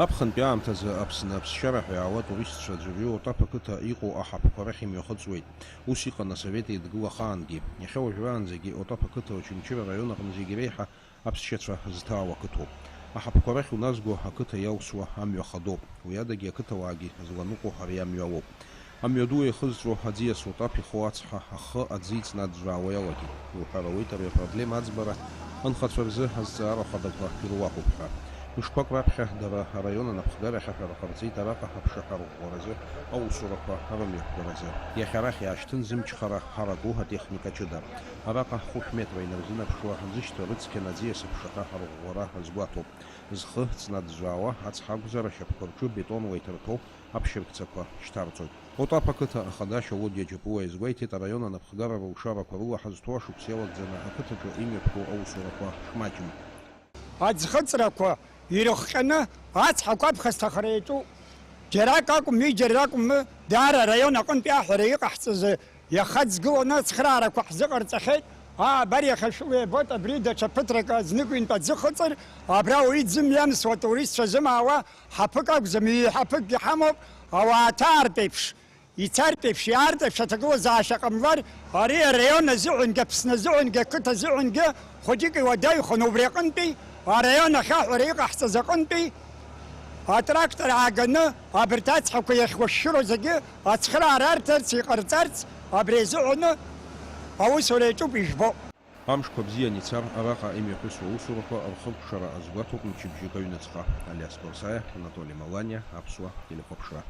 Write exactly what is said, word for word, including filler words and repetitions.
Аԥхынтәи аамҭазы Аԥсны аԥсшьара ҳәа иаауа атуристцәа аӡәырҩы Отаԥ ақыҭа иҟоу аҳаԥқәа рахь имҩахыҵуеит. Ус иҟан Асовет Еидгыла ахаангьы. Иахьа уажәраанӡагьы Отаԥ ақыҭа Очамчыра араион аҟны зегьы реиҳа аԥсшьацәа зҭаау ақыҭоуп. Аҳаԥқәа рахь уназго ақыҭа иалсуа амҩа хадоуп. Уи адагьы ақыҭауаагьы зланыҟәо ари амҩа ауп. Амҩаду еихызҵәо аӡиас Отаԥ иху ацҳа ахы аӡы иҵнаӡәӡәаауа иалагеит. Иуҳәар ауеит ари апроблема аӡбара анхацәа рзы азҵаара хадақәа ируакуп ҳәа. Мышқәак раԥхьа дара араион анапхгарахь аҳәара ҟарҵеит араҟа аԥшаҳәа арӷәӷәаразы аусурақәа рымҩаԥгаразы. Иахьа арахь иаашьҭын зымчхара ҳараку атехника ҷыда. Араҟа хәышә метра инарзынаԥшуа аӡышьҭра рыцқьан аӡиас аԥшаҳәа арӷәӷәара азгәаҭоуп. Зхы ҵнаӡәӡәаауа ацҳа акәзар, ашьапқәа рҿы бетонла иҭырҭәо аԥшьыркцақәа шьҭарҵоит. Отаԥ ақыҭа ахада Шьоулыд Иаџьапуа иазгәеиҭеит араион анапхгара рылшарақәа рыла ҳазҭоу ашықәс иалагӡаны ақыҭаҿы имҩаԥгоу аусурақәа шмаҷым. Аӡхыҵрақәа ирыхҟьаны ацҳақәа аԥхасҭахара иаҿуп. Џьарак акәым, ҩыџьара акәым, даара араион аҟынтәи аҳәара иҟаҳҵаз иаха ӡгыланы ацхыраарақәа ҳзыҟарҵахьеит. Аа, абар иахьа шәыла иабоит, абри даҽа ԥыҭрак азнык-ҩынтә аӡы хыҵыр, абра уаҩы дзымҩамсуа, атуристцәа зымаауа ҳаԥык акәӡам, ҩы ҳаԥыкгьы ҳамоуп, ауаа ҭаартә еиԥш, ицартә еиԥш, иаартә еиԥш аҭагылазаашьа ҟамлар, ари араион азыҳәангьы, Аԥсны азыҳәангьы, ақыҭа азыҳәангьы хәыҷык иуадаҩхон, убри аҟынтәи араион ахь аҳәара иҟаҳҵаз аҟынтәи атрактор ааганы абарҭ ацҳақәа иахьуашәшәыроу зегьы ацхыраара арҭарц, иҟарҵарц, абри азыҳәаны аусура иаҿуп, ижәбо. Амшқәа бзиан ицар, араҟа имҩаԥысуа аусурақәа рхыркәшара азгәаҭоуп мчыбжьык аҩныҵҟа. Алиас Қәарсаиа, Анатоли Маланиа, Аԥсуа телехәаԥшра.